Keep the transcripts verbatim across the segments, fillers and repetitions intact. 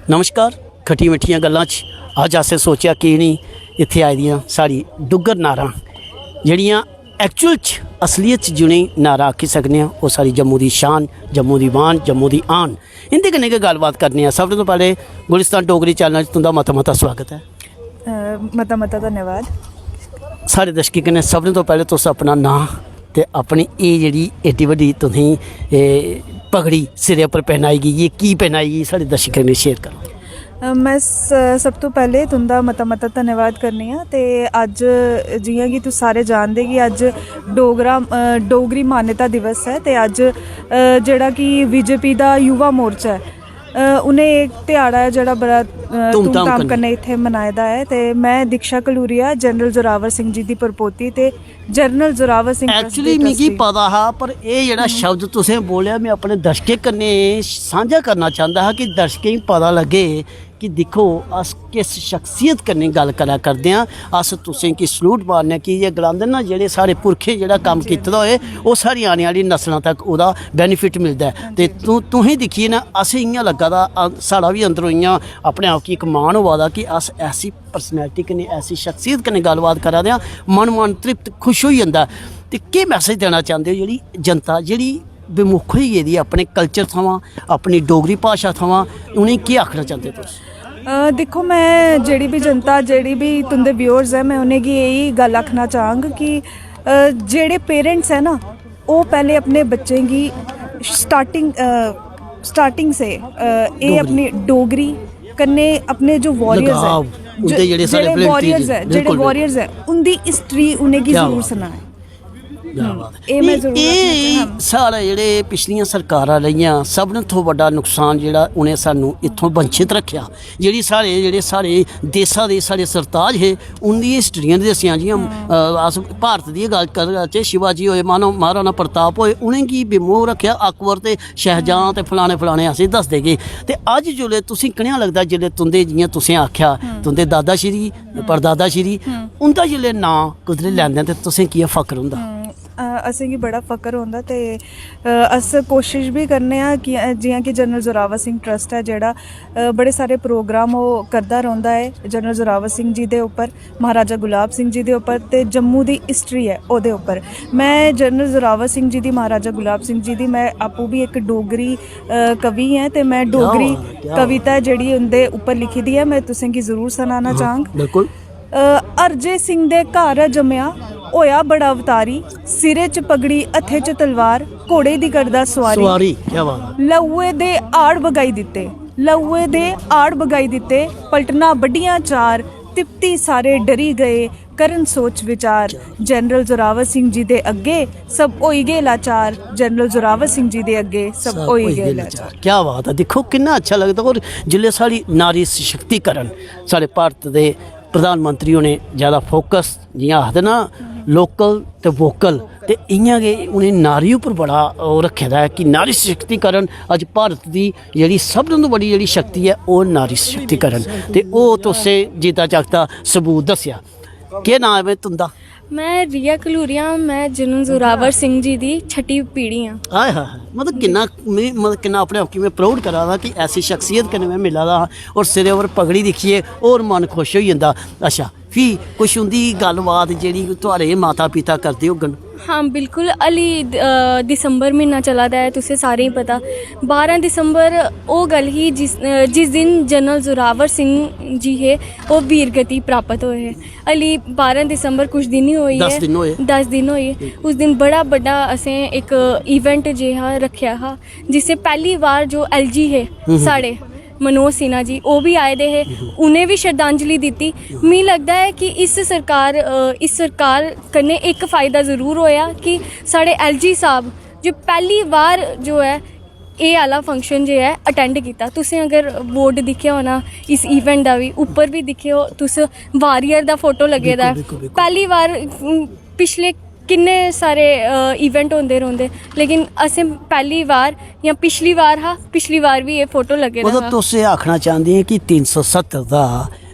नमस्कार, खट्टियां मिट्ठियां गल्लां च अज्ज असें सोचेआ की निं इत्थै आई दियां साढ़ी डुग्गर नारां, जेह्ड़ियां एक्चुअल च, असलियत च जि'नेंगी नारां आक्खी सकने आं, ओह् साढ़ी जम्मू दी शान, जम्मू दी बान, जम्मू दी आन। इं'दे कन्नै गै गल्लबात करने आं। सब तों पैह्लें गुलिस्तान डोगरी चैनल च तुं'दा मता मता स्वागत ऐ। अ, मता मता धन्यवाद। साढ़े दर्शकें कन्नै सभनें तों पैह्लें तुस अपना नांऽ ते अपनी एह् जेह्ड़ी एड्डी बड्डी तुसेंगी एह् पगड़ी सिरै उप्पर पहनाई गेई, एह् की पहनाई गेई, साढ़े दर्शकें कन्नै शेयर करो। अ, में स- सब तों पैह्लें तुं'दा मता मता धन्यवाद करनी आं। ते अज्ज, जि'यां कि तुस सारे जानदे कि अज्ज डोगरा अ, डोगरी मान्यता दिवस ऐ, ते अज्ज अ, जेह्ड़ा कि बीजेपी दा युवा मोर्चा ऐ, अ, उ'नें एह् ध्याड़ा ऐ जेह्ड़ा बड़ा अ, धूमधाम कन्नै इत्थै मनाए दा ऐ। ते में दीक्षा कलूरिया, जनरल जोरावर सिंह जी दी परपोती ते जनरल जोरावर सिंह ट्रस्ट दी ट्रस्टी। एक्चुअली मिगी पता हा, पर एह् जेह्ड़ा शब्द तुसें बोलेआ, में अपने दर्शकें कन्नै सांझा करना चांह्दा हा कि दर्शकें गी पता लग्गे कि दिक्खो, अस किस शख्सियत कन्नै गल्ल करा करदे आं। अस तुसें गी सलूट मारने आं कि एह् गलांदे ना, जेह्ड़े साढ़े पुरखें जेह्ड़ा कम्म कीते दा होए, ओह् साढ़ी आने आह्ली नस्लां तक ओह्दा बेनिफिट मिलदा ऐ। ते तू तुसें दिक्खियै ना, असें इ'यां लग्गा दा, अ, साढ़ा बी अंदरों इ'यां अपने आप गी इक मान होआ दा कि अस ऐसी पर्सनैलिटी कन्नै, ऐसी शख्सियत कन्नै गल्लबात करा दे आं, मन मन तृप्त, खुश होई जंदा। ते केह् मैसेज देना चांह्दे ओ जेह्ड़ी जनता जेह्ड़ी विमुख होई गेदी अपने कल्चर थमां, अपनी डोगरी भाशा थमां, उ'नेंगी केह् आखना चांह्दे तुस? अ, दिक्खो, में जेह्ड़ी बी जनता, जेह्ड़ी बी तुं'दे व्यूअर्स ऐ, में उ'नेंगी एही गल्ल आखना चाह्ङ कि अ, जेह्ड़े पेरेंट्स ऐ ना, ओह् पैह्लें अपने बच्चें गी स्टार्टिंग स्टार्टिंग से अ, एह् अपनी डोगरी कन्नै अपने जो वॉरियर्स ऐ, लगाव, उं'दे जेह्ड़े साढ़े जेह्ड़े fluent वॉरियर्स चीज, ऐ जेह्ड़े बिल्कुल, वॉरियर्स ऐ, उं'दी हिस्ट्री उ'नेंगी क्या जरूर बात ऐ। सनाए। क्या बात ऐ। एह् में नहीं, जरूर एह् आखना चाह्ङ। साढ़ा जेह्ड़े पिछलियां सरकारां रेहियां, सभनें थमां बड्डा नुकसान जेह्ड़ा उ'नें सानूं इत्थों वंचित रक्खेआ। जेह्ड़ी साढ़े, जेह्ड़े साढ़े देसा दे साढ़े सरताज हे, उं'दी हिस्ट्रियां निं दस्सियां। जि'यां अ, अस भारत दी गल्ल करचै, शिवाजी होए, मानो महाराणा प्रताप होए, उ'नेंगी विमोह रक्खेआ। अकबर ते शाहजहां ते फलाने फलाने असें दसदे गे। ते अज्ज जिसलै तुसें कनेहा लगदा, जिसलै तुं'दे, जि'यां तुसें आखेआ, तुं'दे दादा श्री, परदादा श्री, उं'दा जिसलै नांऽ कुदरै लैंदे न ते तुसें कि'यां फक्र होंदा? अ, असेंगी बड़ा फक्र होंदा ते अ, अस कोशिश बी करने आं कि अ, जि'यां कि जनरल जोरावर सिंह ट्रस्ट ऐ जेह्ड़ा अ, बड़े सारे प्रोग्राम ओह् करदा रौंह्दा ऐ जनरल जोरावर सिंह जी दे उप्पर, महाराजा गुलाब सिंह जी दे उप्पर ते जम्मू दी हिस्ट्री ऐ ओह्दे उप्पर। में जनरल जोरावर सिंह जी दी, महाराजा गुलाब सिंह जी दी, में आपूं बी इक डोगरी अ, कवि ऐं ते में डोगरी बात ऐ, क्या कविता जेह्ड़ी उं'दे उप्पर लिखी दी ऐ, में तुसेंगी जरूर सनाना चाह्ङ। बिल्कुल। अ, हरजे सिंह दे घर जम्मेआ, होएआ बड़ा अवतारी, सिरे च पगड़ी, हत्थे च तलवार, घोड़े दी करदा सुआरी। सुआरी, क्या बात ऐ। लहुए दे हाड़ बगाई दित्ते, लहुए दे हाड़ बगाई दित्ते, पलटना बड्डियां चार, तिप्ती सारे डरी गए, करन सोच विचार। जनरल जोरावर सिंह जी दे अग्गे सब होई गे लाचार, जनरल जोरावर सिंह जी दे अग्गे सब होई गे लाचार। क्या बात है। दिक्खो किन्ना अच्छा लगदा। और जिसलै साढ़ी नारी सशक्तिकरण, साढ़े भारत दे प्रधानमंत्री होरें ज्यादा फोकस, जियां आखदे ना, लोकल ते वोकल, ते इयां गै उ'नें नारी उप्पर बड़ा ओह् रक्खे दा ऐ कि नारी सशक्तिकरण अज्ज भारत दी जेह्ड़ी सब तों बड़ी जेह्ड़ी शक्ति ऐ, ओह् नारी सशक्तिकरण। ते ओह् तुसें जीता जागता सबूत दस्सेआ। केह् नाम ऐ तुं'दा? में रिया कलूरिया, में जनरल जोरावर सिंह जी दी छठी पीढ़ी आं। हाय हाय हाय, मतलब किन्ना, में मतलब किन्ना अपने आप गी में प्राउड करा दा कि ऐसी शख्सियत कन्नै में मिला दा हा और सिरै उप्पर पगड़ी दिक्खियै होर मन खुश होई जंदा। अच्छा, फ्ही कुछ उं'दी गल्लबात जेह्ड़ी थुआढ़े माता पिता करदे होङन? हां, बिल्कुल। हली अ, दिसंबर म्हीना चला दा ऐ, तुसें सारें गी पता। बारां दिसंबर ओह् गल्ल ही जिस अ, जिस दिन जनरल जोरावर सिंह जी हे, ओह् वीर गति प्राप्त होए हे। हली बारां दिसंबर कुछ दिन ही होई दस ऐ। दिन होए। दस दिन होए। उस दिन बड़ा बड्डा असें इक इवेंट जेहा रक्खेआ हा, जिससे पैह्ली बार जो एलजी हे साढ़े, मनोज सिन्हा जी, ओह् बी आए दे हे, उ'नें बी श्रद्धांजलि दित्ती। मिगी लगदा ऐ कि इस सरकार अ, इस सरकार कन्नै इक फायदा जरूर होएआ कि साढ़े एलजी साहब जो पैह्ली बार जो ऐ एह् आह्ला फंक्शन जे ऐ अटैंड कीता। तुसें अगर बोर्ड दिक्खेआ होना इस इवेंट दा बी, उप्पर बी दिक्खेओ तुस, वारियर दा फोटो लग्गे दा ऐ। बिल्कुल, बिल्कुल। पैह्ली बार, उम, पिछले किन्ने सारे इवेंट होंदे रौंह्दे, लेकिन असें पैह्ली बार जां पिछली बार हा, पिछली बार बी एह् फोटो लग्गे दा मतलब हा। तुस एह् आखना चांह्दे ओ कि तिन्न सौ सत्तर दा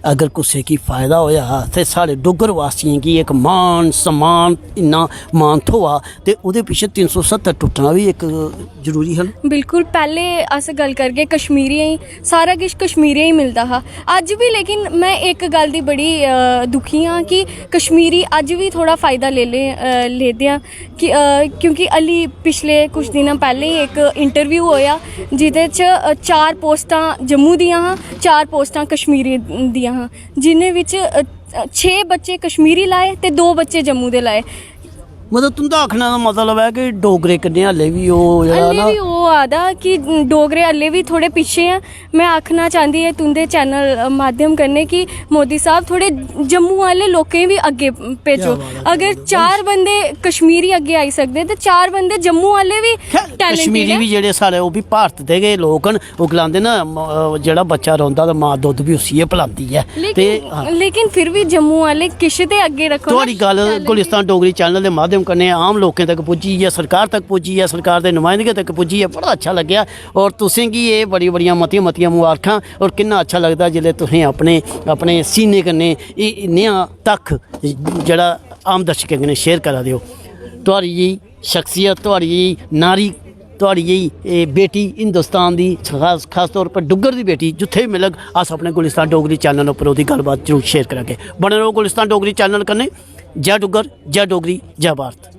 अगर कुसै गी फायदा होआ ते साढ़े डुग्गर वासियें गी इक मान सम्मान, इन्ना मान थ्होआ, ते ओह्दे पिच्छें तिन्न सौ सत्तर टुट्टना बी इक जरूरी हा ना। बिल्कुल। पैह्ले अस गल्ल करगे कश्मीरियें गी, सारा किश कश्मीरियें गी मिलदा हा। अज्ज बी, लेकिन में इक गल्ल दी बड़ी, अ, दुखी आं कि कश्मीरी अज्ज बी थोह्ड़ा फायदा लेई ले, अ, लेदे आं कि, अ, क्योंकि हल्ली पिछले कुछ दिनां पैह्लें इक इंटरव्यू होएआ, जेह्दे च, अ, चार पोस्टां जम्मू दियां हां, चार पोस्टां कश्मीरी दियां हां, जि'नें बिच, अ, छे बच्चे कश्मीरी लाए ते दो बच्चे जम्मू दे लाए। मतलब, तुं'दा आखने दा मतलब ऐ कि डोगरे कन्नै हल्ले बी ओह् जेह्ड़ा हल्ले ना बी ओह् आदा कि डोगरे हल्ले बी थोह्ड़े पिच्छे ऐ। में आखना चांह्दी ऐ तुं'दे चैनल माध्यम कन्नै कि मोदी साहब, थोह्ड़े जम्मू आह्ले लोकें गी बी अग्गें भेजो। क्या बात ऐ, अगर क्या बात ऐ। चार बंदे कश्मीरी अग्गें आई सकदे ते चार बंदे जम्मू आह्ले बी खैर, talented कश्मीरी ऐ। बी जेह्ड़े साढ़े, ओह् बी भारत दे गै लोक न। ओह् गलांदे ना, म-, अ, जेह्ड़ा बच्चा रोंदा ते मां दुद्ध बी उसी गै पलांदी ऐ। लेकिन, ते, हां। लेकिन फिर बी जम्मू आह्ले किश ते अग्गें रक्खो ना। थुआढ़ी गल्ल talent गुलिस्तान डोगरी चैनल दे माध्यम कन्नै आम लोकें तक पुज्जी ऐ, सरकार तक पुज्जी ऐ, सरकार दे नुमाइंदे तक पुज्जी ऐ, बड़ा अच्छा लग्गेआ। और तुसें गी एह् बड़ी, बड़ियां मतियां, मतियां मुबारखां। और किन्ना अच्छा लगदा जिसलै तुसें अपने, अपने सीने कन्नै एह् नेहा तक जेह्ड़ा आम दर्शकें कन्नै share करा दे ओ। थुआढ़ी जेही शख्सियत, थुआढ़ी जेही नारी, थुआढ़ी जेही एह् बेटी हिंदुस्तान दी, खास, खास तौर पर डुग्गर दी बेटी जित्थै बी मिलग, अस अपने गुलिस्तान डोगरी चैनल उप्पर ओह्दी गल्लबात जरूर share करांगे। बने रहो गुलिस्तान डोगरी चैनल कन्नै। जय डुग्गर, जय डोगरी, जय भारत।